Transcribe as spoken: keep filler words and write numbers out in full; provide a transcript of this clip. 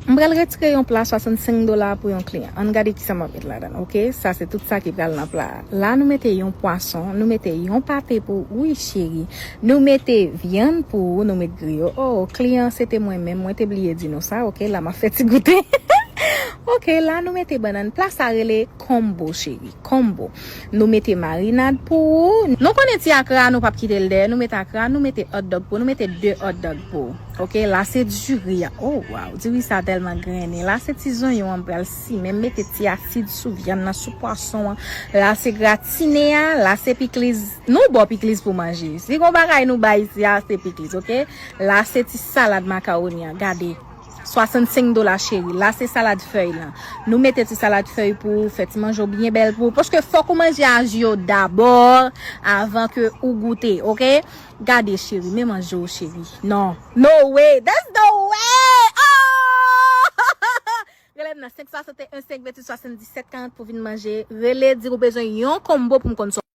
M pral retire yon pla swasannsenk dola pou yon kliyan. Ann gade kisa m ap met ladan, oke? Sa se tout sa ki pral nan pla a. La, nou mete yon pwason, nou mete yon pate pou, wi, cheri. Nou mete vyann pou ou, nou met griyo. Oh, kliyan, se te mwen menm, mwen te bliye di nou sa, oke? La, m ap fè ti goute. Oke, la, nou mete bannann. Pla sa rele combo, cheri. Combo. Nou mete marinad pou ou. Nou konnen ti akra, nou p ap kite l dèyè. Nou mete akra, nou mete hot dog pou ou, nou mete de hot dog pou ou. Oke, la se diri a. Oh, wow, diri sa tèlman grennen. La se ti zonyon an m pral simen. M mete ti asid sou vyann nan, sou pwason an. La se gratine a, la se pikliz. Nou ba w pikliz pou manje. Si gon bagay nou bay isi a, se pikliz, oke? La se ti salad makawoni an. Gade. Swasannsenk dola, cheri. La se salad fèy lan. Nou mete ti salad fèy pou ou, fè ti manje w byen bèl pou ou. Paske fòk ou manje a je w dabò avan ke ou goute, oke? Gade, cheri, men manje w, cheri. Non. No way. There's no way. Oh! Rele m nan senk swasanteyen, senk venntuit, swasanndisèt karant pou vin manje. Rele, di ou bezwen yon combo pou m konn sa.